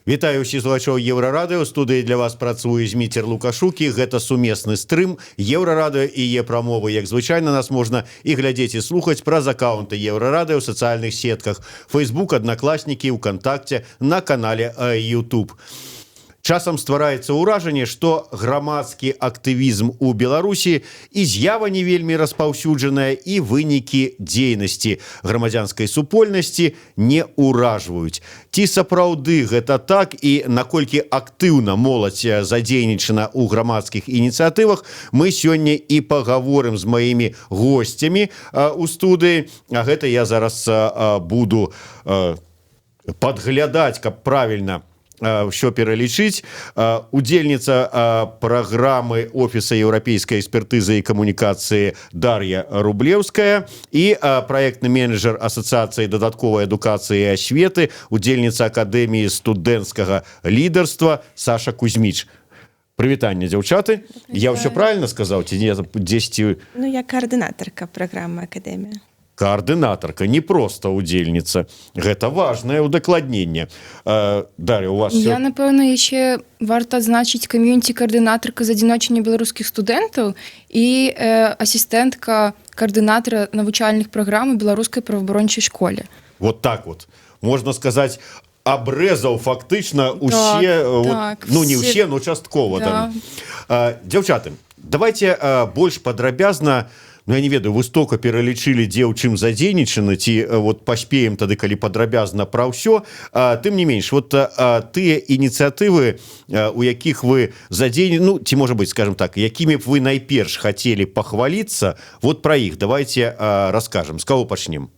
Вітаю ўсіх слухачоў Еўрарадыё. Студыі для вас працуе Зміцер Лукашук, і гэта сумесны стрым Еўрарадыё і Е-прамовы. Як звычайна, нас можна і глядзець, і слухаць праз аккаунты Еўрарадыё ў сацыяльных сетках: Facebook, Аднакласнікі, УКантакце, на канале YouTube. Часам ствараецца ўражанне, што грамадскі актывізм у Беларусі і з'ява не вельмі распаўсюджаная, і вынікі дзейнасці грамадзянскай супольнасці не ўражваюць. Ці сапраўды гэта так і наколькі актыўна моладзь задзейнічана ў грамадскіх ініцыятывах, мы сёння і пагаворым з маімі госцямі у студыі. А гэта я зараз буду падглядаць, каб правільна ўсё пералічыць: удзельніца праграмы Офіса еўрапейскай экспертызы і камунікацыі Дар'я Рублеўская і праектны менеджер Асацыяцыі дадатковай адукацыі і асветы, удзельніца Акадэміі студэнцкага лідарства Саша Кузьміч. Прывітанне, дзяўчаты! Я ўсё правильно сказаў ці не 10? Ну, я каардынатарка праграмы «Акадэмія». Каардынатарка, не просто удзельніца, гэта важное удакладненне. Дар'я, у вас Я, напэўна, яшчэ варта адзначыць кам'юніці каардынатарка з адзіночання беларускіх студэнтаў і асістэнтка каардынатара навучальных праграм у Беларускай праваабарончай школе. Вот так вот, можна сказаць, абрэзаў фактычна усе. Так, вот, так, ну, не все. ўсе, но часткова. Да. Там, дзяўчаты, давайте больш падрабязна. Ну, я не ведаю, вы стока пералічылі, дзе ў чым задзейнічаны, ці вот паспеем тады, калі падрабязна пра ўсё. Тым не менш, вот тыя ініцыятывы, у якіх вы задзейні, ну, ці, можа быть, скажем так, якімі б вы найперш хацелі пахваліцца, вот про іх давайте расскажем. З кого пачнем?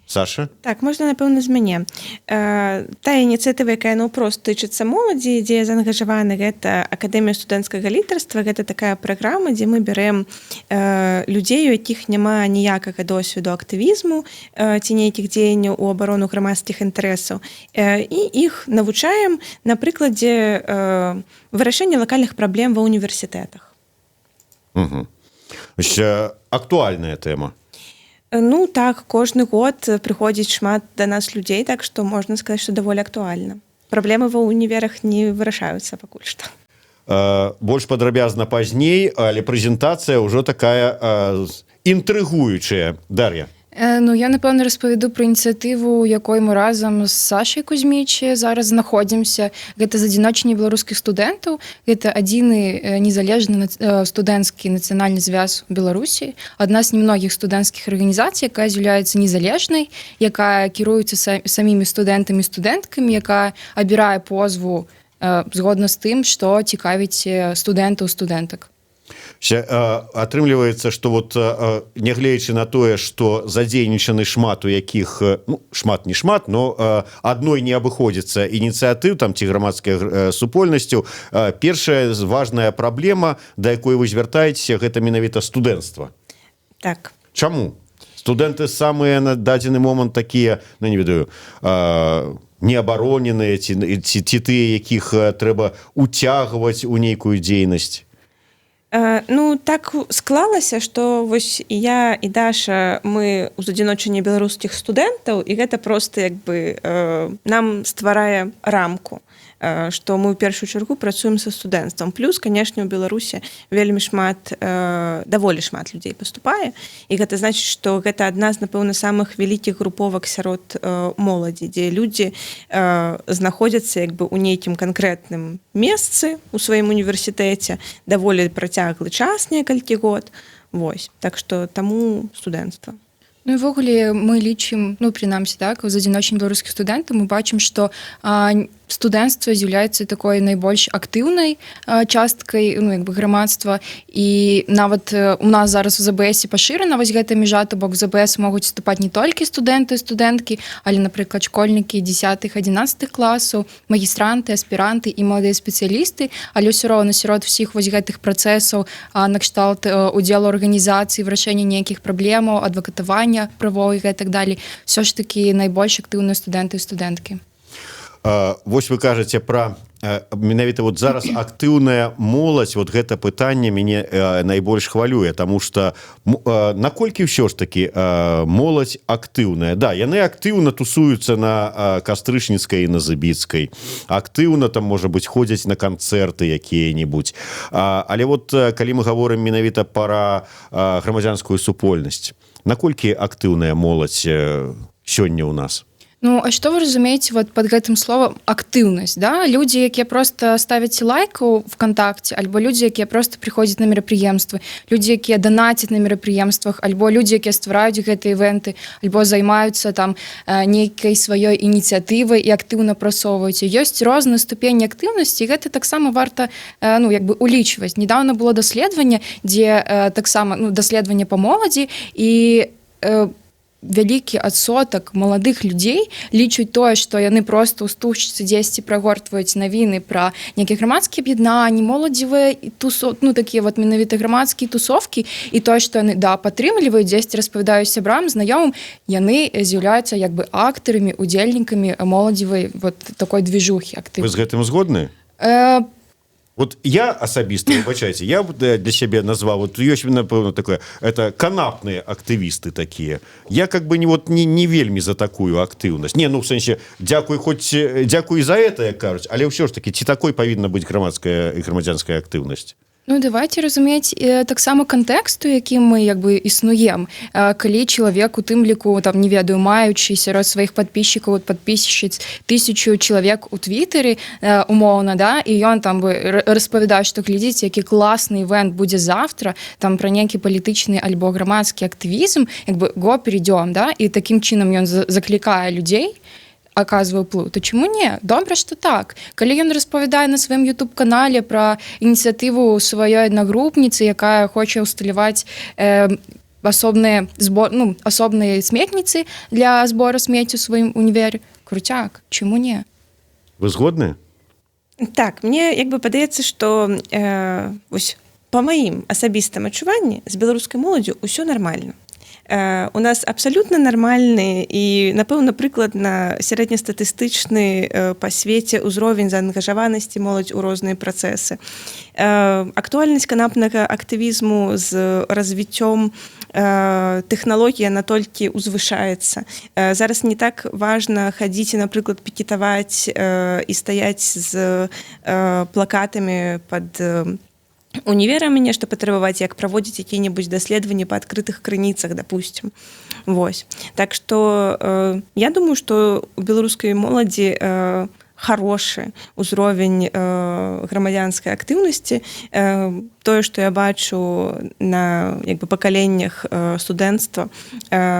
Саша? Так, можна, напэўна, з мяне. Тая ініцыятыва, якая наўпрост тычыцца моладзі, дзе я заангажаваны, гэта «Акадэмія студэнцкага лідарства». Гэта такая праграма, дзе мы бярэм людзей, у якіх няма ніякага досведу актывізму ці нейкіх дзеянняў у абарону грамадскіх інтарэсаў, і іх навучаем на прыкладзе вырашэння лакальных праблем ва універсітэтах. Угу. Актуальная тэма. Ну так, кожны год прыходзіць шмат да нас людзей, так што можна сказаць, што даволі актуальна. Праблемы ва універах не вырашаюцца пакуль што. Больш падрабязна пазней, але прэзентацыя ўжо такая інтрыгуючая. Дар'я? Ну, я, напэўна, распавяду пра ініцыятыву, якой мы разам з Сашай Кузьміч зараз знаходзімся. Гэта «Задзіночанне беларускіх студэнтаў». Гэта адзіны незалежны студэнцкі нацыянальны звяз у Беларусі. Адна з немногіх студэнцкіх арганізацый, якая з'яўляецца незалежнай, якая кіруецца самімі студэнтамі, студэнткамі, якая абірае позву згодна з тым, што цікавіць студэнтаў, студэнтак. Атрымліваецца, что вот, нягледзячы на тое, что задзейнічаны шмат у якіх, ну, шмат, не шмат, но адной не абыходзіцца ініцыятыў там ці грамадская супольнасцю, першая важная праблема, да якой вы звяртаецеся, гэта менавіта студэнцтва. Так. Чаму студэнты самыя на дадзены момант такія, ну, не ведаю, неабароненыя ці тыя, якіх трэба уцягваць у нейкую дзейнасць? Ну, так склалася, што вось і я, і Даша, мы ў «Задзіночанні беларускіх студэнтаў, і гэта просто як бы нам стварае рамку, што мы ў першую чаргу працуем са студэнцтвам. Плюс, канешне, у Беларусі вельмі шмат, даволі шмат людзей паступае, і гэта значыць, што гэта адна з, напэўна, самых вялікіх груповак сярод моладзі, дзе людзі знаходзяцца як бы ў нейкім канкрэтным месцы у сваім універсітэце даволі працяглы час, некалькі год. Вось, так што таму студэнцтва. Ну, увогуле мы лічым, ну, прынамсі так, у «Задзіночанні беларускіх студэнтаў» мы бачым, што студэнцтва з'яўляецца такой найбольш актыўнай часткай, ну, як бы грамадства. І нават у нас зараз у ЗБС пашырана вось гэта межа, то бок ЗБС могуць вступаць не толькі студэнты, студэнткі, але, напрыклад, школьнікі 10, 11 класаў, магістранты, аспіранты і маладыя спецыялісты. Але ўсё роўна сярод усіх вось гэтых працэсаў накшталт удзелу арганізацыі, вырашэння нейкіх праблемаў, адвакатавання правоў і гэтак далей, все ж таки найбольш актыўныя студэнты і студэнткі. Вось вы кажаце пра менавіта вот зараз актыўная моладзь. Вот гэта пытанне мяне найбольш хвалюе, таму што наколькі ўсё ж таки моладзь актыўная? Да, яны актыўна тусуюцца на Кастрычніцкай і на Зыбіцкай, актыўна там, можа быть, ходзяць на канцэрты якія-небудзь, але вот калі мы гаворым менавіта пра грамадзянскую супольнасць, наколькі актыўная моладзь сёння у нас? Ну а что вы разумееце вот под гэтым словом «актыўнасць», да? Людзі, якія просто ставяць лайк у ВКонтакте, альбо людзі, якія просто прыходзяць на мерапрыемствы, людзі, якія данацяць на мерапрыемствах, альбо людзі, якія ствараюць гэтыя івенты, альбо займаюцца там нейкай сваёй ініцыятывай і актыўна прасоўваюць? Ёсць розныя ступені актыўнасці, гэта таксама варта ну, як бы, улічваць. Недавно было даследаванне, дзе таксама, ну, даследаванне по моладзі, і вялікі адсотак маладых людзей лічаць тое, што яны просто ў стужцы дзесьці прагортваюць навіны пра нейкія грамадскія аб'яднанні, моладзевыя тусо, ну, такія вот менавіта грамадскія тусовкі, і тое, што яны, да, падтрымліваюць, дзесьці распавядаюць сябрам, знаёмым, яны з'яўляюцца як бы актарамі, удзельнікамі моладзевай вот такой движухи. Актыў. Вы з гэтым згодны? Вот я асабіста, выбачайце, я для сябе назваў, вот ёсць, напэўна, такое, это канапныя актывісты такія. Я как бы не вот не вельмі за такую актыўнасць. Не, ну, в сэнсе, дзякуй, хоть дзякуй за это, як кажуць, але ўсё ж таки, ці такой павінна быць грамадская і грамадзянская актыўнасць? Ну, давайте разумець таксама кантэксту, якім мы як бы існуем. Калі чалавек, у тым ліку там, не ведаю, маючы сярод сваіх подписчикаў, подписчиц 1000 чалавек у твиттары, умоўна, да, і ён там бы распавядае, што глядзіце, які класны івент будзе завтра, там пра нейкі палітычны альбо грамадскі актывізм, як бы, го, перейдём, да, і такім чынам ён заклікае людзей, аказвае ўплыў, то чаму не? Добра, что так. Калі ён распавядае на сваім YouTube канале пра ініцыятыву сваёй аднагрупніцы, якая хоча ўсталяваць асобныя збор, ну, асобныя сметніцы для збора смеццю сваім універе, крутяк, чаму не? Вы згодны? Так, мне як бы падаецца, что вось по маім асабістым адчуванні, з беларускай моладдзю ўсё нармальна. У нас абсалютна нармальны і, напэўна, прыкладна сярэднестатыстычны па свеце ўзровень заангажаванасці моладзь у розныя працэсы. Актуальнасць канапнага актывізму з развіццём тэхналогія на толькі ўзвышаецца. Зараз не так важна хадзіць, напрыклад, пікетаваць і стаяць з плакатамі под універамі, нешта патрабаваць, як праводзіць якія-небудзь даследаванні па адкрытых крыніцах, допустим. Вось, так что я думаю, что у беларускай моладзі хорошы ўзровень грамадзянскай актыўнасці. Тое, што я бачу на як бы пакаленнях студэнцтва,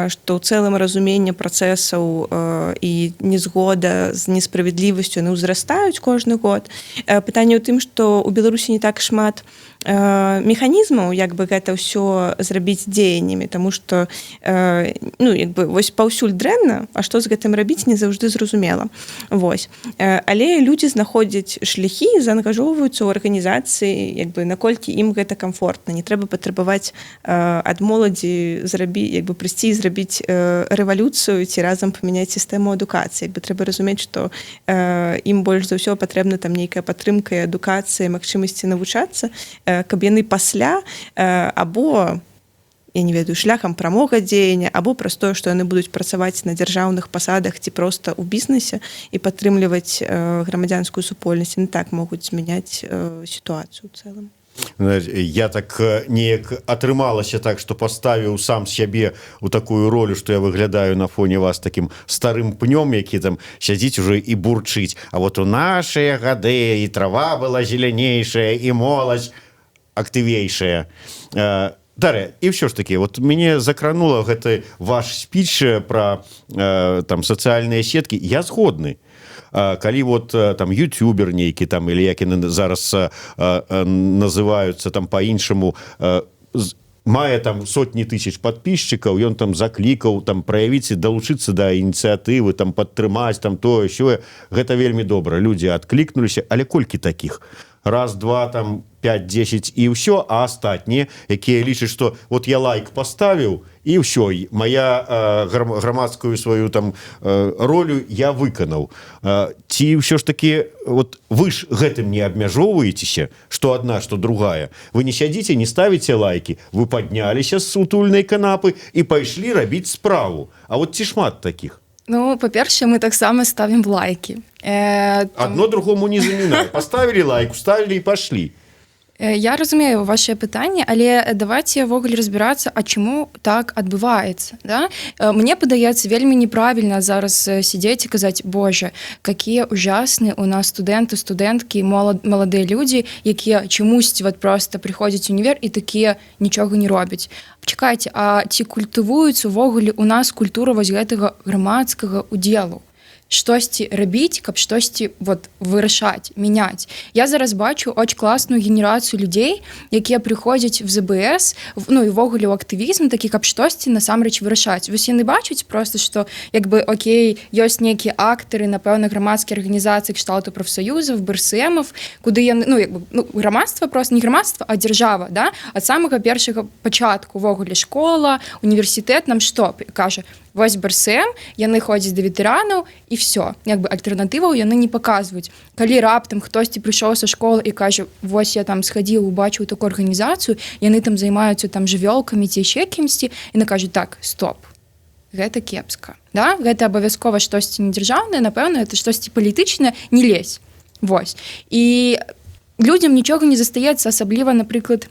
што ў цэлым разуменне працэсаў і незгода з несправядлівасцю, яны ўзрастаюць кожны год. Пытанне ў тым, што ў Беларусі не так шмат механізмаў, як бы гэта ўсё зрабіць дзеяннямі, таму што ну, як бы, вось паўсюль дрэнна, а што з гэтым рабіць, не заўжды зразумела. Вось, але людзі знаходзяць шляхі, заангажоўваюцца ў арганізацыі, як бы, наколькі ім гэта комфортна. Не трэба патрабаваць ад моладзі зрабі як бы прыйсці і зрабіць рэвалюцыю ці разам памяняць сістэму адукацыі. Як бы, трэба разумець, што ім больш за ўсё патрэбна там нейкая падтрымка і адукацыя, магчымасці навучацца, каб яны пасля або, я не ведаю, шляхам прамога дзеяння, або праз тое, што яны будуць працаваць на дзяржаўных пасадах ці проста ў бізнесе і падтрымліваць грамадзянскую супольнасць, не так могуць змяняць сітуацыю ў цэлым. Я так неяк атрымалася так, что паставіў сам сябе у такую ролю, что я выглядаю на фоне вас таким старым пнём, які там сядзіць уже і бурчыць: «А вот у нашыя гады і трава была зелянейшая, і моладзь актывейшая». Дар'я, і ўсё ж таки вот мяне закранула гэты ваш спіч про там сацыяльныя сеткі. Я згодны, калі вот там ютубер нейкі там или як яны зараз называются там по-іншаму, мае там сотні тысяч подписчикаў, ён там заклікаў там праявіць і далучыцца да ініцыятывы, там падтрымаць там тое сёе, гэта вельмі добра, людзі адклікнуліся. Але колькі таких Раз, два, там, 5, 10 і ўсё. А астатнія, якія лічаць, что вот я лайк поставіў, і ўсё, моя грамадскую сваю там ролю я выканаў. Ці ўсё ж таки вот вы ж гэтым не абмяжоўваецеся, что одна, что другая? Вы не сядзіце, не ставіце лайки, вы падняліся з утульнай канапы і пайшлі рабіць справу. А вот ці шмат таких? Ну, па-першае, мы таксама ставім лайки. Одно другому не замінае. Поставили лайк, уставили и пошли. Я разумею ваше пытанне, але давайте ўвогуле разбірацца, а чаму так адбываецца, да? Мне падаецца, вельмі неправільна зараз сидзець і казаць: «Боже, какие ужасные у нас студэнты, студэнткі, маладыя людзі, якія чамусьці вот просто прыходзяць універ і такія нічога не робяць». Чакайце, а ці культывуюцца увогуле у нас культура вось гэтага грамадскага удзелу, штосьці рабіць, каб штосьці вот вырашаць, мяняць? Я зараз бачу очень класную генерацыю людзей, якія прыходзяць в ЗБС, ну і ўвогуле ў актывізм такі, каб штосьці насамрэч вырашаць. Вось яны бачаць просто, что як бы окей, ёсць нейкія актары, напэўна, грамадскія арганізацыі кшталту прафсаюзаў, БРСМов, куды яны, ну, як бы, ну, грамадства, просто не грамадства, а дзяржава, да, ад самага першага пачатку увогуле, школа, універсітэт нам што кажа? Вось БРСМ, яны ходзяць да ветэранаў, і все, як бы альтэрнатываў яны не паказваюць. Калі раптам хтосьці прыйшоў са школы і кажа: «Вось я там схадзіў, убачыў такую арганізацыю, яны там займаюцца там жывёлкамі ці яшчэ кімсьці», і на кажуць: «Так, стоп, гэта кепска, да, гэта абавязкова штосьці не дзяржаўнае, напэўна, это штосьці палітычнае, не лезь». Вось і людзям нічога не застаецца, асабліва, напрыклад,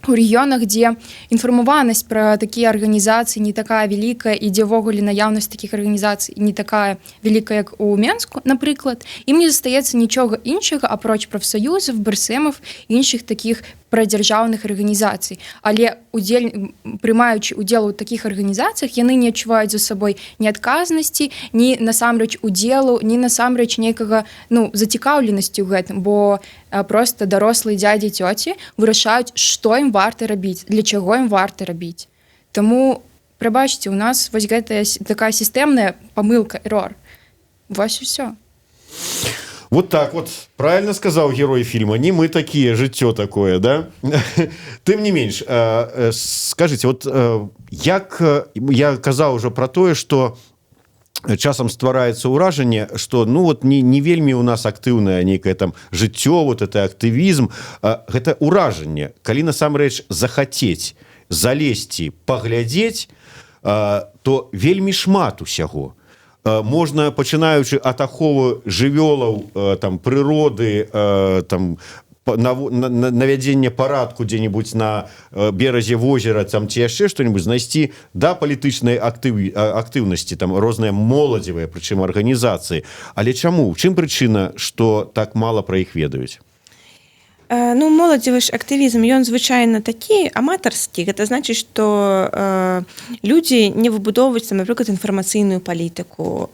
у рэгіёнах, дзе інфармаванасць пра такія арганізацыі не такая вялікая і дзе ўвогуле наяўнасць такіх арганізацый не такая вялікая, як у Менску, напрыклад, ім не застаецца нічога іншага, апроч прафсаюзаў, БРСМов, іншых такіх прадзяржаўных арганізацый. Але удзел прымаючы удзел у такіх арганізацыях, яны не адчуваюць за сабой ні адказнасці, ні насамрэч удзелу, ні насамрэч нейкага, ну, зацікаўленасці ў гэтым, бо просто дарослыя дзядзі, цёці вырашаюць, што ім варта рабіць, для чаго ім варта рабіць. Таму, прабачце, у нас вось гэтая такая сістэмная памылка, эрор. Вось усё. Вот так вот, правильно сказал герой фильма: «Не мы такие, жыццё такое», да? Тым не менш, скажите, вот як я казаў уже про тое, что часам ствараецца ўражанне, что, ну вот, не вельмі у нас актыўнае нейкае там жыццё, вот это актывізм. Гэта ўражанне. Калі насамрэч захацець залезці, паглядзець, то вельмі шмат усяго можна, пачынаючы ад аховы жывёлаў, там, прыроды, там, навядзення парадку дзе-нибудь на беразе возера там ці яшчэ что-нибудь знайсці, да палітычнай актыўнасці, там, розныя моладзевыя, прычым, арганізацыі. Але чаму, чым прычына, что так мала пра іх ведаюць? Ну, моладзевы ж актывізм, ён звычайна такі аматарскі. Гэта значыць, што людзі не выбудоўваюць там, напрыклад, інфармацыйную палітыку,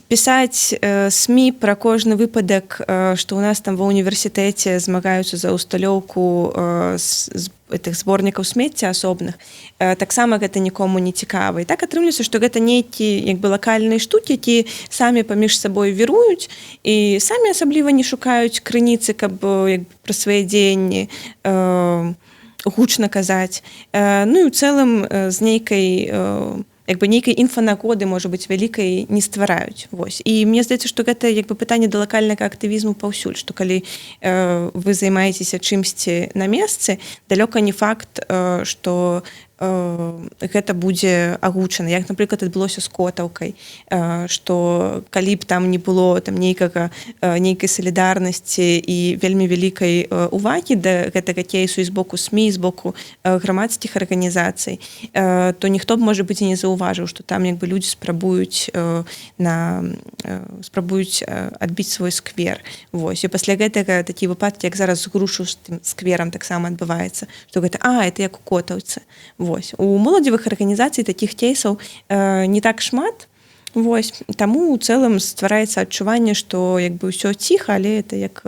пісаць СМІ пра кожны выпадак, што ў нас там ва універсітэце змагаюцца за ўсталёўку з гэтых зборнікаў смецця асобных, таксама гэта нікому не цікава. І так атрымліваецца, што гэта нейкі як бы лакальныя штукі, які самі паміж сабой віруюць і самі асабліва не шукаюць крыніцы, каб як бы пра свае дзеянні гучна казаць. Ну і ў цэлым з нейкай як бы нейкай інфанагоды, можа быць, вялікай не ствараюць. Вось, і мне здаецца, што гэта як бы пытанне да лакальнага актывізму паўсюль, што калі вы займаецеся чымсьці на месцы, далёка не факт, што гэта будзе агучана, як, напрыклад, адбылося з Котаўкай, што калі б там не было там нейкага нейкай салідарнасці і вельмі вялікай увагі да гэтага кейсу і з боку СМІ, з боку грамадскіх арганізацый, то ніхто б, можа быць, і не заўважыў, што там як бы людзі спрабуюць адбіць свой сквер. Вось, і пасля гэтага такія выпадкі, як зараз з Грушаўскім скверам, таксама адбываецца, што гэта это як у Котаўцы. Вось, у моладзевых арганізацый такіх кейсаў не так шмат. Вось таму у цэлым ствараецца адчуванне, што як бы ўсё ціха, але это як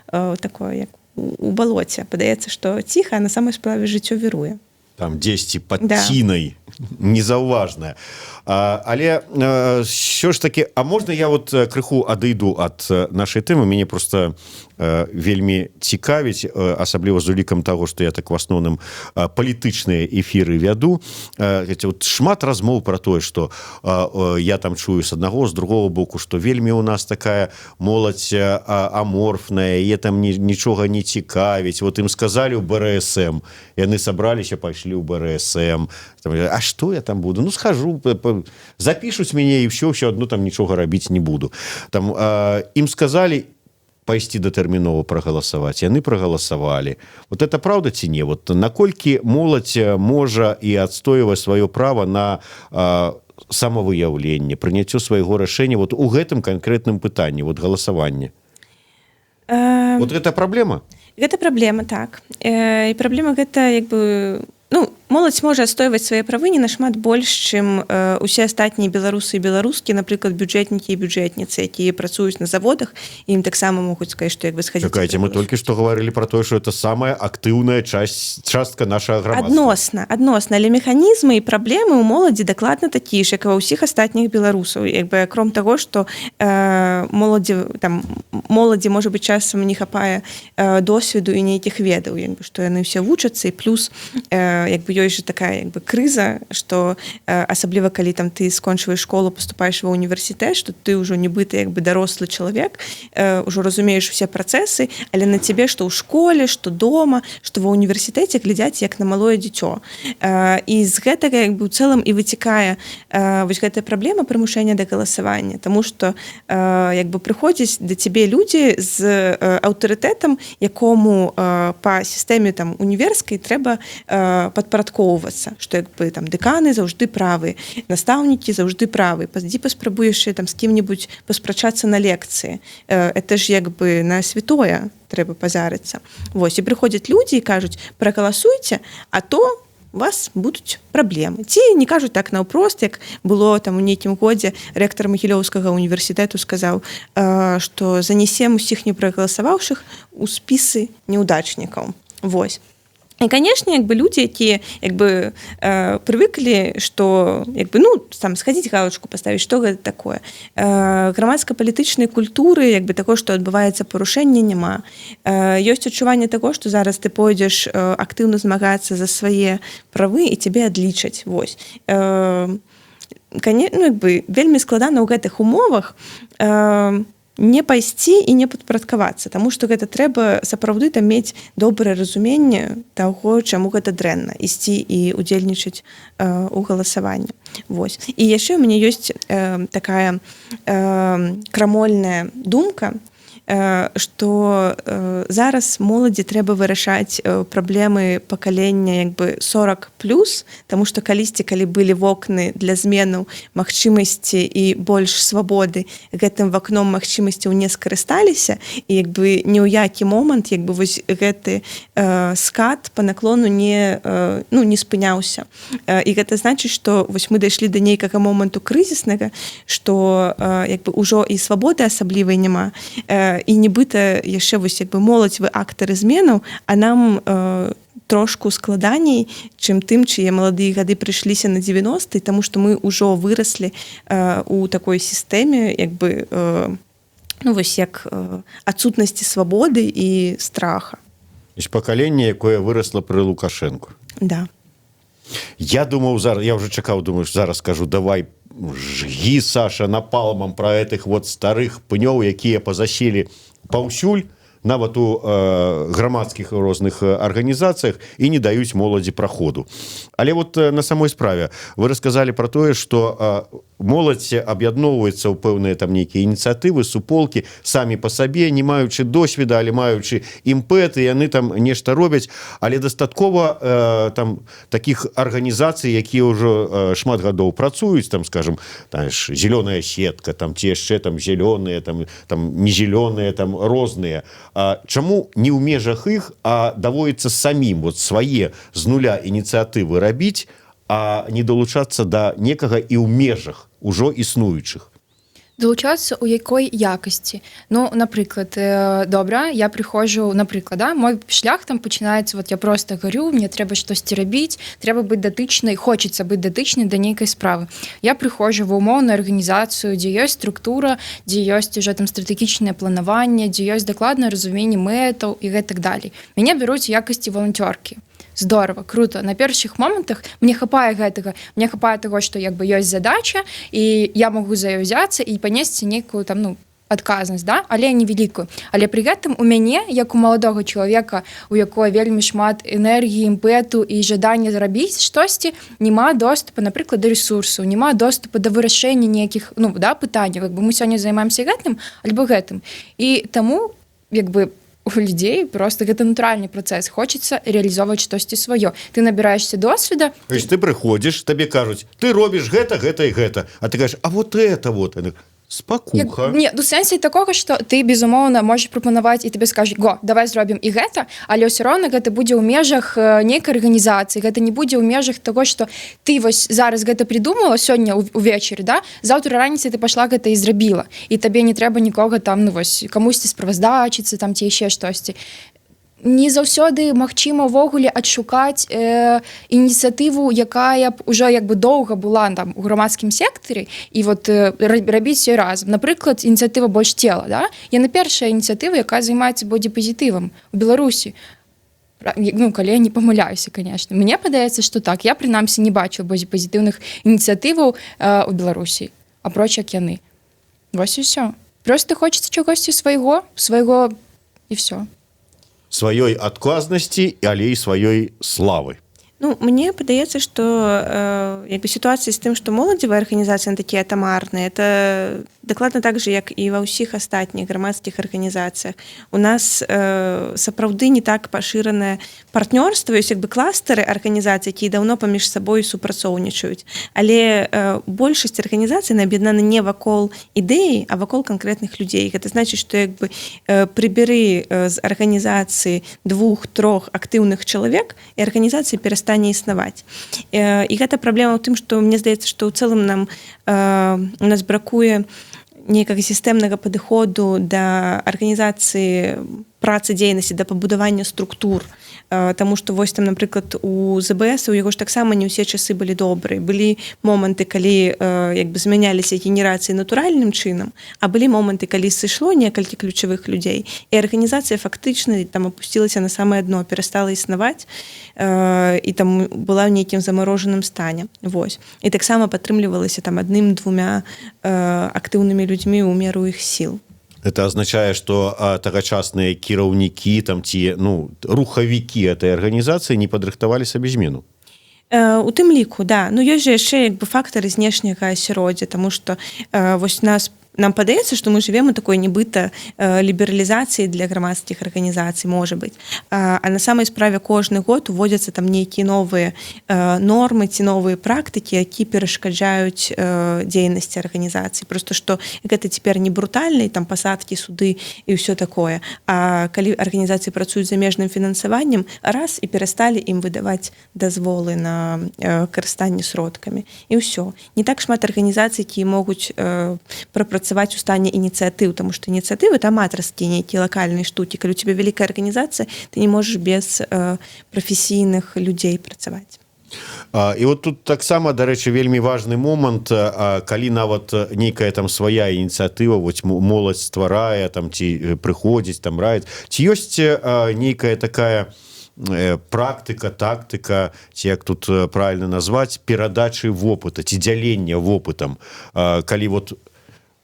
такое, як у балоце, падаецца, што ціха, а на самай справе жыццё віруе. Там дзесьці пад цінай, незаўважная. Але що ж таки, а можна я вот крыху адыйду ад нашай тэмы? Мяне просто вельмі цікавіць, асабліва з улікам таго, что я так в асноўным палітычныя эфіры вяду. Вот шмат размоў про тое, что я там чую с аднаго, з другого боку, что вельмі у нас такая моладзь аморфная, е там нічога не цікавіць. Вот им сказали у БРСМ, яны сабраліся, пайшлі ў БРСМ там, а что я там буду, ну схожу, запишуць мяне, і все одно там нічога рабіць не буду. Там им сказали пайсці датэрмінова прагаласаваць, яны прагаласавалі. Вот это правда ці не? Вот наколькі моладзь можа і адстойваць сваё права на самавыяўленне, прыняццё свайго рашэння вот у гэтым канкрэтным пытанні, вот галасаванне? Вот гэта праблема? Гэта праблема, так. І праблема гэта, як бы, ну, моладзь можа адстойваць свае правы не нашмат больш, чым усе астатнія беларусы і беларускі, напрыклад, бюджэтнікі і бюджэтніцы, якія працуюць на заводах, ім таксама могуць сказаць, што як бы схадзіць. Чакайце, мы толькі што гаварылі про тое, что это самая актыўная частка нашага грамадства. Адносна, але механізмы і праблемы ў моладзі дакладна такія ж, як і ва ўсіх астатніх беларусаў, як бы, акром таго, што моладзі там, моладзі, можа быть, часам не хапае досведу і нейкіх ведаў, як бы, што яны ўсе вучацца, і плюс як бы ёсць же такая як бы крыза, что асабліва калі там ты скончваеш школу, поступаеш ва універсітэт, что ты ўжо нібыта як бы дарослы чалавек, ўжо разумееш усе працэсы, але на цябе што ў школе, што дома, што ва універсітэце глядзяць як на малое дзіцё. І з гэтага як бы ў цэлым і выцікае вось гэтая праблема прымушэння да галасавання, тому что як бы прыходзяць да цябе людзі з аўтарытэтам, якому па сістэме там універскай трэба падпарадкоўвацца, што як бы там дэканы заўжды правы, настаўнікі заўжды правы. Паздзі паспрабуеш там з кім-нибудь паспрачацца на лекцыі, это ж як бы на святое трэба пазарыцца. Вось і прыходзяць людзі і кажуць: «Прагаласуйце, а то у вас будуць праблемы». Ці не кажуць так наўпрост, як было там у нейкім годзе, рэктар Магілёўскага універсітэту сказаў, што занесем усіх не прагаласаваўшых у спісы неудачнікаў. Вось. І, конечно, як бы людзі, якія як бы прывыклі, што як бы, ну, там схадзіць галочку паставіць, што гэта такое, грамадска-палітычнай культуры, як бы такое, што адбываецца парушэнне, няма. Ёсць адчуванне таго, што зараз ты пойдзеш актыўна змагацца за свае правы і цябе адлічаць. Вось. Ну, як бы вельмі складана ў гэтых умовах не пайсці і не падпарадкавацца, таму што гэта трэба сапраўды там мець добрае разуменне таго, чаму гэта дрэнна ісці і удзельнічаць у галасаванні. Вось. І яшчэ у мяне ёсць такая крамольная думка, что зараз моладзі трэба вырашаць праблемы пакалення як бы 40 плюс, тому что калісьці, калі былі вокны для зменаў, магчымасці і больш свабоды, гэтым вакном магчымасцяў не скарысталіся, і як бы ні ў які момант як бы вось гэты скат по наклону не ну, не спыняўся. І гэта значыць, что вось мы дайшлі да нейкага моманту крызіснага, что як бы ўжо і свабоды асаблівай няма, і нібыта яшчэ вось як бы моладзь, вы актары зменаў, а нам трошку складаней, чым тым, чые маладыя гады прыйшліся на 90, тому что мы ўжо выраслі у такой сістэме як бы ну вось як адсутнасці свабоды і страха. Пакаленне, якое вырасла пры Лукашенко. Да. Я думаў зараз, я уже чакаў, думаю, зараз скажу: «Давай жги, Саша, напалмам про этих вот старых пнёў, якія пазаселі паўсюль, нават у грамадскіх розных арганізацыях, і не даюць моладзі праходу». Але вот на самой справе вы рассказали про тое, что моладзь аб'ядноўваецца ў пэўныя там нейкія ініцыятывы, суполкі самі па сабе, не маючы досведа, але маючы імпэты, яны там нешта робяць. Але дастаткова там таких арганізацый, якія ўжо шмат гадоў працуюць, там, скажем, зялёная сетка там ці яшчэ там зялёныя, там не зялёныя, там розныя. Чаму не ў межах іх, а даводіцца самім вот свае з нуля ініцыятывы рабіць, а не далучацца да некага і ў межах ужо існуючых? Далучацца ў якой якасці? Ну, напрыклад, добра, я прыходжу, напрыклад, да, мой шлях там пачынаецца, вот я просто гарю, мне трэба штосьці рабіць, трэба быць датычнай, хочацца быць датычнай да нейкай справы. Я прыходжу ва умоўную арганізацыю, дзе ёсць структура, дзе ёсць уже там стратэгічнае планаванне, дзе ёсць дакладнае разуменне мэтаў і гэтак далей. Мяне бяруць у якасці валанцёркі. Здорово, круто. На першых момантах мне хапае гэтага, мне хапае таго, што як бы ёсць задача і я могу за яе ўзяцца і панесці нейкую там, ну, адказнасць, да, але невялікую. Але пры гэтым у мяне, як у маладога чалавека, у якой вельмі шмат энергіі, імпэту і жадання зрабіць штосьці, няма доступа, напрыклад, да ресурсаў, няма доступа да вырашэння нейкіх, ну да, пытанняў, як бы мы сёння займаемся гэтым альбо гэтым. І таму як бы у людзей просто гэта натуральны працэс, хочацца рэалізоўваць штосьці сваё, ты набіраешься досведа. То есть ты прыходзіш, табе кажуць: «Ты робіш гэта, гэта і гэта», а ты кажаш: «А вот это вот». Яны: «Спакуха». Як, не, ну, сэнсе такога, што ты, безумоўна, можаш прапанаваць і табе скажуць: «Го, давай зробім і гэта», але ўсё роўна гэта будзе ў межах нейкай арганізацыі, гэта не будзе ў межах таго, што ты вось зараз гэта придумала сёння увечары, да, заўтра раніцай ты пашла гэта і зрабіла, і табе не трэба нікога там, ну вось, камусьці справаздачыцца там ці яшчэ штосьці. Не заўсёды магчыма ўвогуле адшукаць ініцыятыву, якая б уже як бы доўга была там у грамадскім сектары, і вот рабіць все разам. Напрыклад, ініцыятыва «Больш цела», да, яна першая ініцыятыва, якая займаецца бодипозітывам у Беларусі. Ну, калі я не памыляюся, конечно, мне падаецца, что так. Я, прынамсі, не бачу бодипозітыўных ініцыятываў у Беларусі, апроч як яны. Вось і ўсё. Просто хочется чагосьці свайго, свайго, і все. Сваёй адказнасці, але і сваёй славы. Ну, мне падаецца, што як бы сітуацыя з тым, што моладзевыя арганізацыі такія атамарныя, это дакладна так же, як і ва ўсіх астатніх грамадскіх арганізацыях. У нас сапраўды не так пашыранае партнёрства, ёсць як бы кластары арганізацый, якія даўно паміж сабой супрацоўнічаюць. Але большасць арганізацый аб'яднаны не вакол ідэі, а вакол канкрэтных людзей. Гэта значыць, што як бы прыбяры з арганізацыі двух-трох актыўных чалавек, і арганізацыя перастане існаваць. І гэта праблема ў тым, што мне здаецца, што ў цэлым нам у нас бракуе нейкага сістэмнага падыходу да арганізацыі працы, дзейнасці, да пабудавання структур. Таму што вось там, напрыклад, у ЗБС, у яго ж таксама не ўсе часы былі добрыя. Былі моманты, калі як бы змяняліся генерацыі натуральным чынам, а былі моманты, калі сышло некалькі ключавых людзей, і арганізацыя фактычна там опусцілася на самае дно, перастала існаваць і там была ў нейкім замарожаным стане. Вось, і таксама падтрымлівалася там адным, двумя актыўнымі людзьмі ў меру іх сіл. Это азначае, что тагачасныя кіраўнікі там ці, ну, рухавікі этой арганізацыі не падрыхтавалі сабе змену. У тым ліку, да. Ну, ёсць жа яшчэ як бы фактары знешняга асяроддзя, таму што вось нам падаецца, што мы жывем у такой нібыта лібералізацыі для грамадскіх арганізацый, можа быць, а на самай справе кожны год уводзяцца там нейкія новыя нормы ці новыя практыкі, які перашкаджаюць дзейнасці арганізацыі. Просто што гэта цяпер не брутальныя там пасадкі, суды і ўсё такое, а калі арганізацыі працуюць замежным фінансаваннем, раз — і перасталі ім выдаваць дазволы на карыстанне сродкамі, і ўсё. Не так шмат арганізацый, якія могуць прапрацаваць у стане ініцыятыў, тому што ініцыятывы — там аматарскія нейкія лакальныя штукі. Калі у тебя вялікая арганізацыя, ты не можаш без прафесійных людзей працаваць. І вот тут таксама, дарэчы, вельмі важны момант, калі нават нейкая там свая ініцыятыва, вот моладзь стварае там ці прыходзіць там, раіць, ці ёсць нейкая такая практыка, тактыка, ці як тут правильно назваць, перадачы вопыта ці дзялення вопытам, калі вот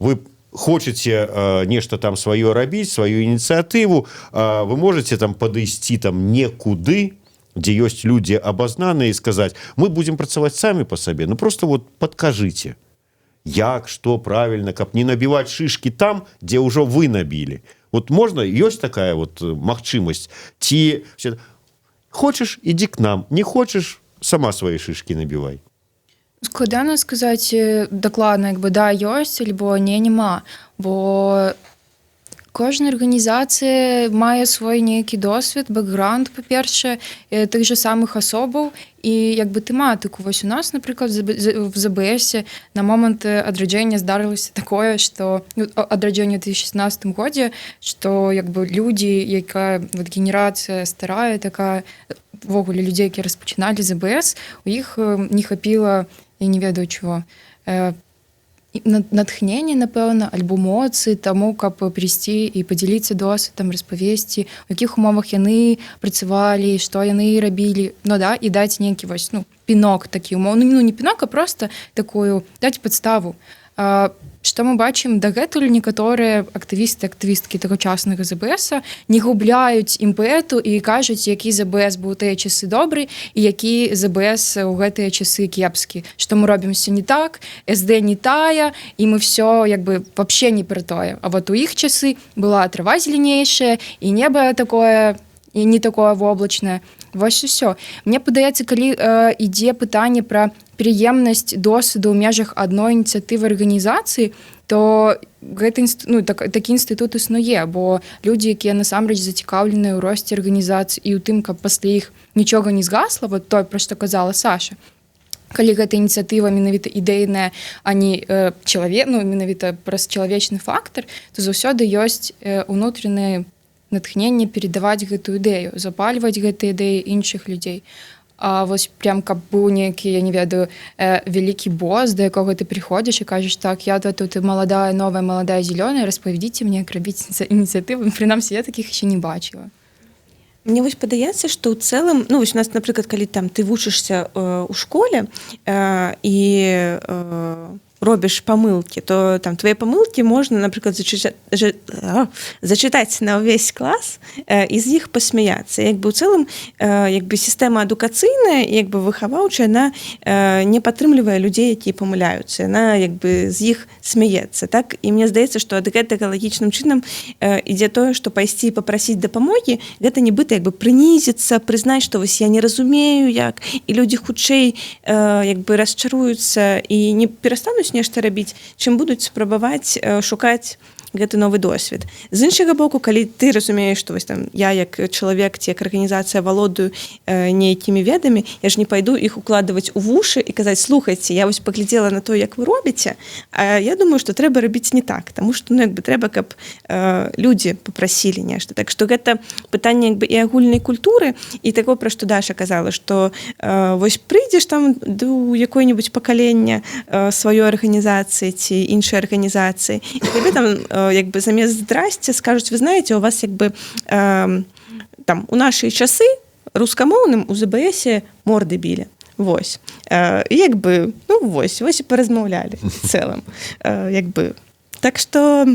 вы хочаце нешта там сваё рабіць, сваю ініцыятыву, вы можете там падысці там некуды, дзе ёсць людзі абазнаныя, і сказаць: «Мы будем працаваць самі по сабе, ну просто вот подкажыце, як что правильно, каб не набіваць шишки там, дзе ўжо вы набілі». Вот можно, ёсць такая вот магчымасць, ці все: «Хочешь — иди к нам, не хочешь — сама свои шишки набивай»? Складана сказаць дакладна, як бы, да, ёсць альбо не, няма, бо Кожная арганізацыя мае свой нейкі досвед, бэкграунд, па-першае, тых жа самых асобаў і як бы тэматыку. Вось у нас, напрыклад, в ЗБС на момант адраджэння здарылася такое, что, ну, адраджэнне 2016 годзе, что як бы людзі, якая вот генерацыя старая такая, увогуле людзей, які распачыналі ЗБС, у іх не хапіла, я не ведаю чего, натхнення, напэўна, альбо моцы таму, каб прыйсці і падзяліцца досведам, распавесці, у якіх умовах яны працавалі, што яны рабілі, ну да, і даць нейкі вось, ну, пінок такі умоўны, ну, не пінок, а просто такую даць падставу. Што мы бачым дагэтуль: некаторыя актывісты, актывісткі тагачаснага ЗБС не губляюць імпэту і кажуць, які ЗБС быў тыя часы добры і які ЗБС у гэтыя часы кепскі, што мы робім все не так, СД не тая, і мы все як бы вообще не пра тое, а вот у іх часы была трава зеленейшая і неба такое і не такое воблачнае. Вось усё. Мне падаецца, калі ідзе пытанне пра пераемнасць досведу ў межах адной ініцыятывы, арганізацыі, то гэты, ну, такі інстытут існуе, бо людзі, якія насамрэч зацікаўленыя ў росце арганізацыі і ў тым, каб пасля іх нічога не згасла, вот той, пра што казала Саша, калі гэта ініцыятыва менавіта ідэйная, а не чалавек, ну, менавіта праз чалавечны фактар, то заўсёды ёсць унутраныя натхненне перадаваць гэтую ідэю, запальваць гэтыя ідэі іншых людзей. А вось прям каб быў нейкі, я не ведаю, вялікі бос, да якога ты прыходзіш і кажаш: «Так, я тут маладая, новая, маладая, зялёная, распавядзіце мне, як рабіць ініцыятыву», прынамсі я такіх еще не бачыла. Мне вось падаецца, што ў цэлым, ну, вось у нас, напрыклад, калі там ты вучышся у школе і робіш памылкі, то там твои памылкі можна, напрыклад, зачытаць на ўвесь клас і з іх пасмяяцца. Як бы ў цэлым як бы сістэма адукацыйная, як бы выхаваўчая, она не падтрымлівае людзей, якія памыляюцца, она як бы з іх смяецца, так? І мне здаецца, што ад гэтага лагічным чынам ідзе тое, што пайсці і папрасіць дапамогі — гэта нібыта як бы прынізіцца, прызнаць, што вось я не разумею як, і людзі хутчэй як бы расчаруюцца і не перастануць нешта рабіць, чым будуць спрабаваць шукаць гэты новы досвед. З іншага боку, калі ты разумееш, што вось там я як чалавек ці як арганізацыя валодаю нейкімі ведамі, я ж не пайду іх укладваць у вушы і казаць: «Слухайце, я вось паглядзела на то, як вы робіце, а я думаю, што трэба рабіць не так», таму што, ну, як бы трэба, каб людзі папрасілі нешта. Так што гэта пытанне як бы і агульнай культуры, і такое, пра што Даша казала, што вось прыйдзеш там до якой-нибудь пакалення сваёй арганізацыі ці іншай арганізацыі, і табе там як бы замест «здрасце» скажуць: «Вы знаете, у вас як бы там у наши часы рускамоўным у ЗБСе морды білі». Вось, як бы, ну, вось і паразмаўлялі цэлым, як бы. Так что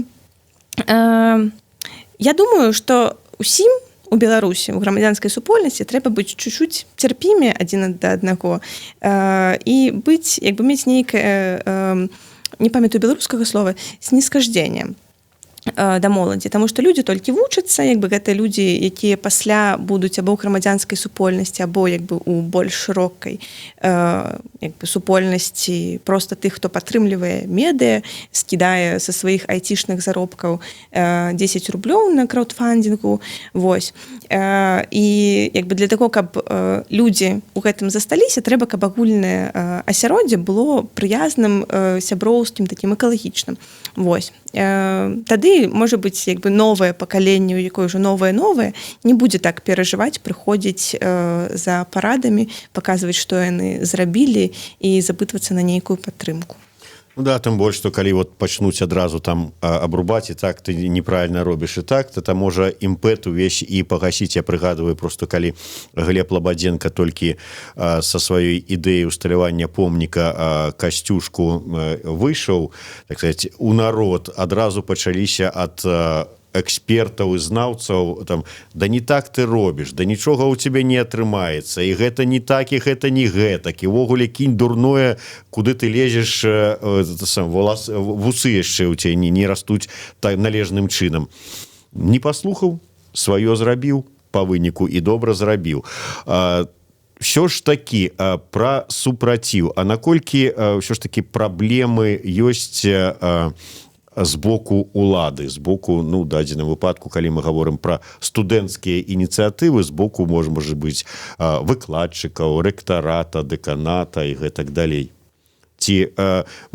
я думаю, что усім у Беларусі, у грамадзянскай супольнасці трэба быць чуть-чуть цярпімі адзін да аднаго і быць як бы мець нейкае, не памятаю беларускага слова, снисхождение да моладзі. Таму што людзі толькі вучацца, як бы гэта людзі, якія пасля будуць або ў грамадзянскай супольнасці, або як бы у больш шырокай як бы супольнасці просто тых, хто падтрымлівае медыа, скідае са сваіх айцішных заробкаў 10 рублёў на краўдфандингу. Вось, і як бы для таго, каб людзі у гэтым засталіся, трэба, каб агульнае асяроддзе было прыязным, сяброўскім, такім экалагічным. Вось, тады, можа быць, як бы новае пакаленне, у якое ўжо новае новае, не будзе так перажываць, прыходзіць за парадамі, паказваць, што яны зрабілі, і запытвацца на нейкую падтрымку. Ну да, тым больш, што калі вот пачнуць адразу там абрубаць, і так ты неправильно робіш, і так то там можа імпэт увесь і пагасіць. Я прыгадываю просто, калі Глеб Лабадзенко толькі са сваёй ідэяй усталявання помніка Касцюшку выйшаў, так сказать, у народ, адразу пачаліся ад экспертаў і знаўцаў там: «Да не так ты робіш, да нічога у тебя не атрымаецца, і гэта не так, і гэта не гэтак, і увогуле кінь дурное, куды ты лезеш, сам волас, вусы яшчэ у тебя не растуць так належным чынам». Не паслухаў, сваё зрабіў по выніку, і добра зрабіў. Все ж таки про супраціў: а наколькі ўсё ж таки праблемы ёсць З боку улады, з боку, ну, дадзеным выпадку, калі мы гаворым пра студэнцкія ініцыятывы, з боку, можа быць, выкладчыкаў, рэктарата, дэканата і гэтак далей? Ці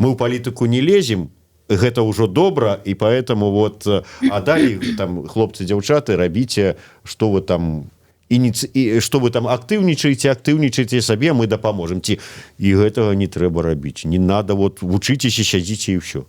мы ў палітыку не лезем, гэта ўжо добра, і поэтому вот, а далей там, хлопцы, дзяўчаты, рабіце, что вы там ініцы, что вы там актыўнічаеце, актыўнічаеце сабе, мы дапаможам? Ці і гэтага не трэба рабіць, не надо, вот вучыцеся, сядзіце, і ўсё?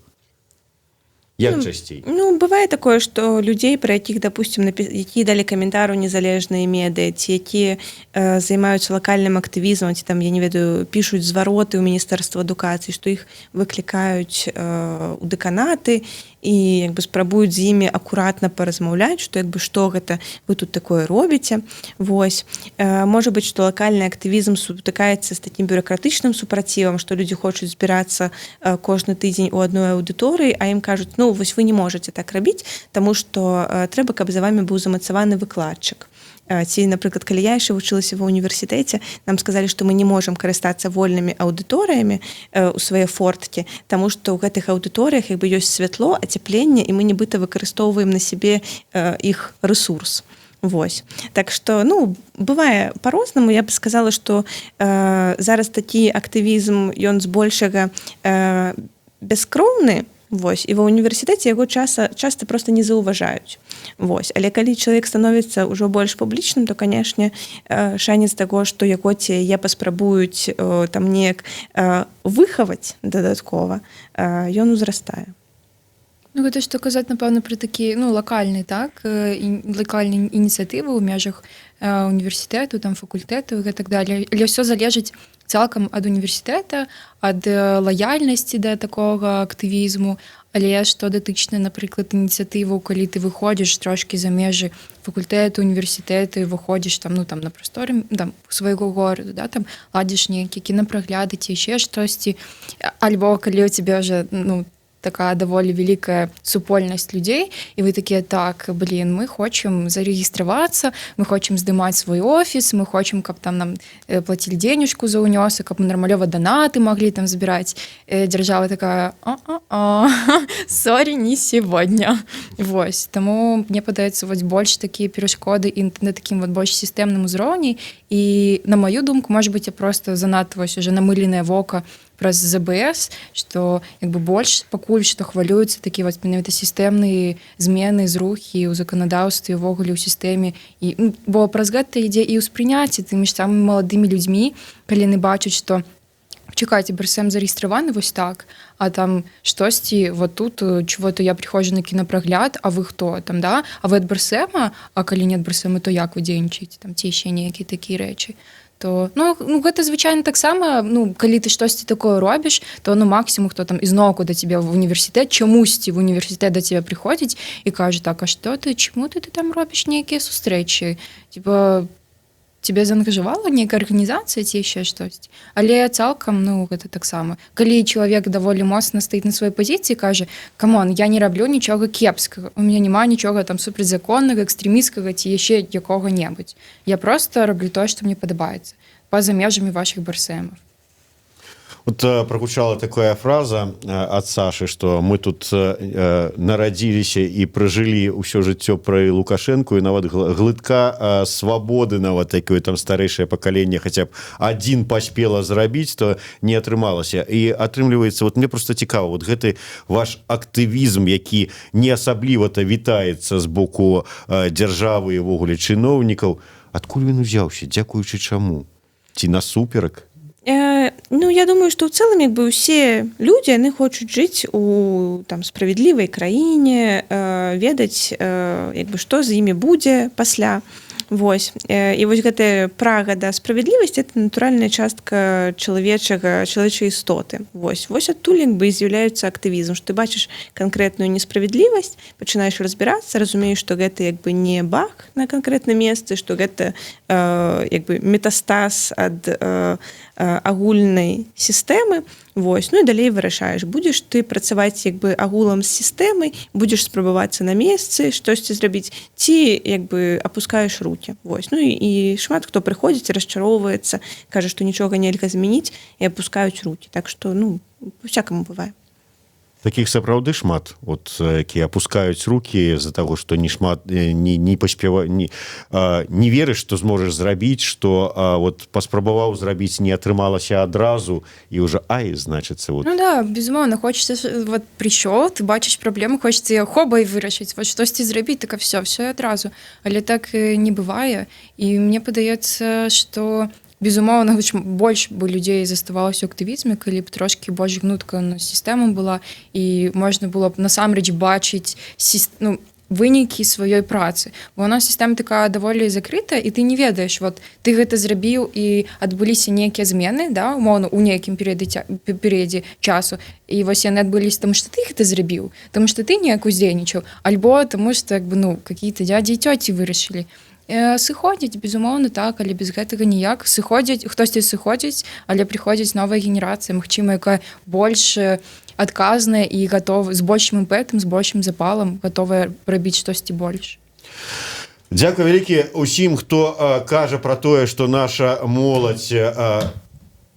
Як часцей? Ну, бывае такое, што людзей, пра якіх, допустим, якія далі каментар у незалежныя медыа ці якія займаюцца лакальным актывізмам, ці там, я не ведаю, пішуць звароты ў міністэрства адукацыі, што іх выклікаюць у дэканаты і як бы спрабуюць з імі акуратна паразмаўляць, што як бы што гэта вы тут такое робіце. Вось, можа быць, што лакальны актывізм сутыкаецца з такім бюракратычным супрацівам, што людзі хочуць збірацца кожны тыдзень у адной аўдыторыі, а ім кажуць: «Ну вось вы не можете так рабіць, таму што трэба, каб за вами быў замацаваны выкладчык». Ці, напрыклад, калі я яшчэ вучылася ва універсітэце, нам сказалі, што мы не можам карыстацца вольнымі аўдыторыямі у свае форткі, таму што ў гэтых аўдыторыях як бы ёсць святло, ацяпленне, і мы нібыта выкарыстоўваем на сябе іх рэсурс. Вось. Так што, ну, бывае по-рознаму. Я бы сказала, што зараз такі актывізм, ён збольшага бяскроўны. Вось, і ва універсітэце яго часта просто не заўважаюць. Вось. Але калі чалавек становіцца ўжо больш публічным, то, канешне, шанец таго, што яго ці яе паспрабуюць там неяк выхаваць дадаткова, ён узрастае. Ну, гэта што казаць, напэўна, пра такі, ну, лакальны, так, лакальныя ініцыятывы ў межах універсітэту, там, факультэту і гэтак далее. Але ўсё залежыць цалкам ад універсітэта, ад лаяльнасці да такога актывізму. Але што датычна, напрыклад, ініцыятыву, калі ты выходзіш трошкі за межы факультэту, універсітэту і выходзіш там, ну, там на прасторы там свайго гораду, да, там ладзіш нейкія кінапрагляды ці яшчэ штосьці, альбо калі у цябе уже, ну, такая даволі вялікая супольнасць людзей і вы такія: «Так, блин, мы хочам зарэгістравацца, мы хочам здымаць свой офіс, мы хочам, каб там нам плацілі денежку за ўнёсак, каб мы нармалёва данаты маглі там збіраць», дзяржава такая: «А, сорі, не сегодня». Вось таму мне падаецца, вось больш такія перашкоды і на такім вот больш сістэмным узроўні. І, на маю думку, может быть, я просто занадта вось уже намыленае вока праз ЗБС, что як бы больш пакуль што хвалююцца такі вось менавіта сістэмныя змены, зрухі ў заканадаўстве, увогуле ў сістэме. І, ну, бо праз гэта ідзе і ўспрыняцце тымі ж самымі маладымі людзьмі, калі яны бачаць, што, чакайце, БРСМ зарэгістраваны вось так, а там штосьці вот тут чего-то я прихожу на кінапрагляд, а вы хто там, да, а вы ад БРСМа, а калі не ад БРСМа, то як вы дзейнічаеце там? Ці яшчэ нейкія такія рэчы. То ну, гэта звычайна таксама, ну, калі ты штосьці такое робіш, то, ну, максимум, хто там ізноўку да цябе в універсітэт, чамусьці в універсітэт да цябе прыходзіць і кажа: «Так, а что ты, чаму ты там робіш нейкія сустрэчы, типа тебе заангажавала нейкая арганізацыя ці яшчэ штосьці?» Але цалкам, ну, гэта таксама, калі чалавек даволі моцна стаіць на сваёй пазіцыі, кажа: «Камон, я не раблю нічога кепскага, у меня няма нічога там супрацьзаконнага, экстрэмісцкага ці яшчэ якога-небудзь, я просто раблю тое, што мне падабаецца па-за межамі ваших БРСМов». Вот прогучала такая фраза от Саши, что мы тут нарадзіліся і пражылі ўсё жыццё пры Лукашенко, і нават глытка свабоды, нават такое там старэйшае пакаленне хотя б один паспела зрабіць, то не атрымалася. І атрымліваецца, вот мне просто цікава, вот гэты ваш актывізм, які не асабліва-то вітаецца з боку дзяржавы і увогуле чыноўнікаў, адкуль ён узяўся, дзякуючы чаму ці насуперак? Ну, я думаю, што ў цэлым як бы ўсе людзі, яны хочуць жыць у там справядлівай краіне, ведаць, як бы, што з імі будзе пасля. Вось. І вось гэтая прага да справядлівасці — это натуральная частка чалавечай істоты. Вось. Вось адтуль як бы і з'яўляецца актывізм, што ты бачыш канкрэтную несправядлівасць, пачынаеш разбірацца, разумееш, што гэта як бы не баг на канкрэтным месцы, што гэта як бы метастаз ад агульнай сістэмы. Вось. Ну і далей вырашаеш, будзеш ты працаваць як бы агулам з сістэмай, будзеш спрабавацца на месцы штосьці зрабіць ці як бы апускаеш руки. Вось. Ну і шмат хто прыходзіць, расчароўваецца, кажа, што нічога нельга змяніць, і апускаюць руки. Так што, ну, всякому бывае. Таких сапраўды шмат, вот, якія опускаюць руки з-за того, что не шмат, не паспева, не верыш, что зможаш зрабіць, что вот паспрабаваў зрабіць, не атрымалася адразу, і уже: «Ай, значится, вот». Ну да, безумоўна, хочется, вот прыйшоў, ты бачыш праблему, хочется хоба і вырашыць, вот штосьці зрабіць, так все адразу, але так не бывае. І мне падаецца, что, безумоўна, больш бы людзей заставалася ў актывізме, калі б трошки больш гнутка на сістэма была і можна было б насамрэч бачыць ну, вынікі сваёй працы. Бо у нас сістэма такая даволі закрытая, і ты не ведаеш, вот ты гэта зрабіў і адбыліся нейкія змены, да, умоўна, у нейкім перыядзе часу, і вось яны адбыліся таму, што ты гэта зрабіў, таму што ты неяк уздзейнічаў, альбо таму што як бы, ну, какие-то дяди і цёці вырашылі. Сыходзяць, безумоўна, так, але без гэтага ніяк. Сыходзяць, хтосьці сыходзіць, але прыходзіць новая генерацыя, магчыма, якая больш адказная і гатова, з большым імпэтам, з большым запалам, гатовая рабіць штосьці больш. Дзякуй вялікі усім, хто кажа про тое, что наша моладзь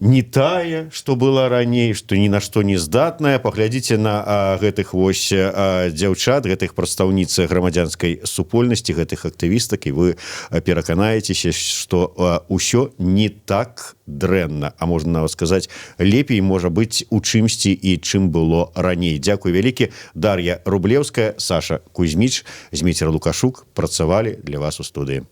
не тая, что была раней, что ні на што не здатная. Паглядзіце на гэтых вось дзяўчат, гэтых прадстаўніц грамадзянскай супольнасці, гэтых актывістак, і вы пераканаецеся, что ўсё не так дрэнна, а можна нават сказаць, лепей, можа быць, у чымсьці і чым было раней. Дзякуй вялікі. Дар'я Рублеўская, Саша Кузьміч, Зміцер Лукашук працавалі для вас у студыі.